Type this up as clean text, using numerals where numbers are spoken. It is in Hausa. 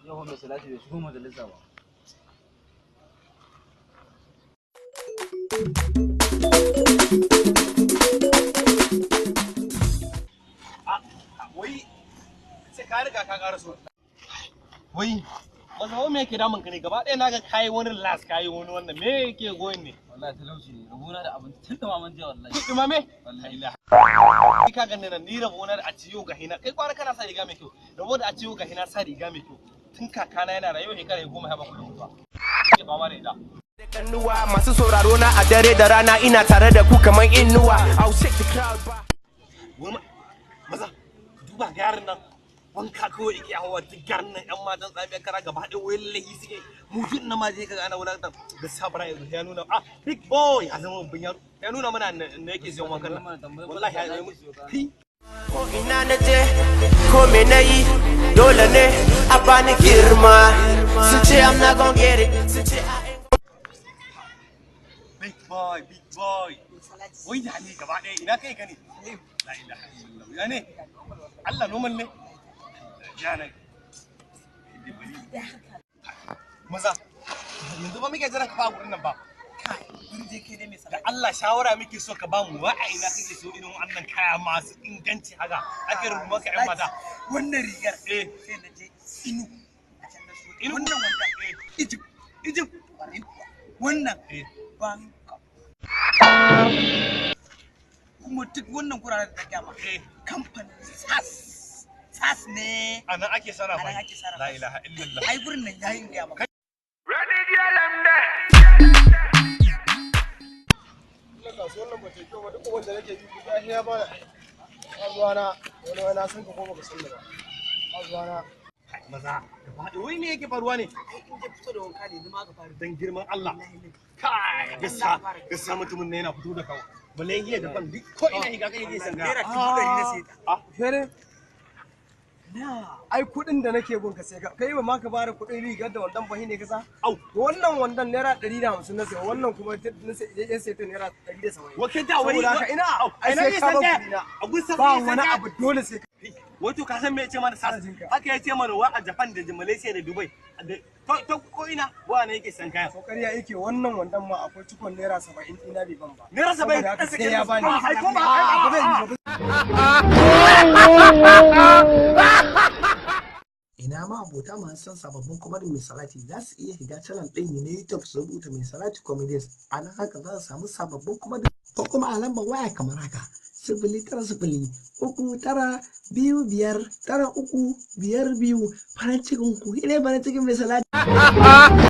Yau mai salati bai shigo majalisa ba. Wai sai ka riga ka ƙara so. Wai maza, me yake damun ka ne gaba ɗaya? Naga kayi wani las, kayi wani wannan, me yake goyin ne? Wallahi talauci ne, rabona da abinci tun da maman jiya wallahi. Dumame. Wallahi. Kai ka ganni nan, ni rabona da a ciyo ga hina. Kai kwara kana sa riga mai kyau. Rabo da a ciyo ga hina sa riga mai kyau. Tun kakana yana rayuwa shekara 17 da mutuwa. Ke fama da ita. Kannuwa masu sauraro na a dare da rana, ina tare da ku kamar inuwa. I'll shake the crowd ba. Wai maza, ka duba ga yarin nan. Wanka kawai yake hawa duk garin nan, yan matan tsamiyar kara gaba ɗaya wai lahi suke. Mu duk na ma je ka ga ana wulakantar. Da sabara yanzu ya nuna, ah, big boy ya zama babban yaro. Ya nuna mana na yake siyan wankan nan. Wallahi ya zama. Kai. Ko ina na je, ko me na yi, dole ne a bani girma. Sun ce I'm not gonna get it, sun ce I ain't. Big boy, big boy. Wai ya ne gaba ɗaya, ina kai ka ne? La ilaha illallah. Ya ne? Allah, normal ne? Ya ne. Maza, yanzu ba muke jiran ka fa a gurin nan ba. Da Allah shawara muke so ka bamu, wa a ina kake so irin wannan kaya masu inganci haka ake rubuta maka yan mata? Wannan rigar sai na je Inu a can na siyo. Enugu? Wannan wanda Egypt. Egypt. Kwarai kuwa. Wannan Bangkok. Kuma duk wannan guraren da gama kamfanin SAS SAS ne. A nan ake sarrafa. A nan ake sarrafa. La ilaha illallah. Ai gurin nan yayin gaya maka. Kasuwar nan ba ta kyau ba, duk wanda nake bi kuɗi ya bana. Ba na wani wani, san ka ko baka san ni ba. Ba na. Kai, maza, gaba ɗaya wai me yake faruwa ne? Ai in je fito da wanka ne yanzu ma ka fara. Dan girman Allah. Kai, gaskiya gaskiya mutumin ne yana fito da kawo. Malaysia da ban duk ko ina higa kai yake sanga. Naira 100,000 na sai ta. Fere. Ai kuɗin da nake bin ka sai ka kai ba ma ka bada kuɗin rigar da wandan bahi ne ka sa? Au. Wannan wandan naira 150 na sayo, wannan kuma na sai ya sai ta naira 170. Wake da wai Saboda haka ina Au, ai ina sai ne ka ban sanga? kuɗi na. A gun sa Ba wani abu, dole sai ka Wato ka san me ya ce mana SAS? Ina jin ka. Haka ya ce mana wa a Japan da Malaysia da Dubai. Da to ko ina wa ne yake san kaya. Kokari ya yake, wannan wandan ma akwai cikon naira 70 ina bai ban ba. Naira 70? Saboda haka sai ya bani. Ai ko ba A'a, ba zai yi ba. Ina ma abota masu son sababbin comedy mai salati za su iya shiga channel ɗin na YouTube su rubuta Mai Salati Comedians. A nan haka za su samu sababbin comedy, ko kuma a lambar waya kamar haka: 09039259352. Farin cikin ku, ile farin cikin Mai Salati.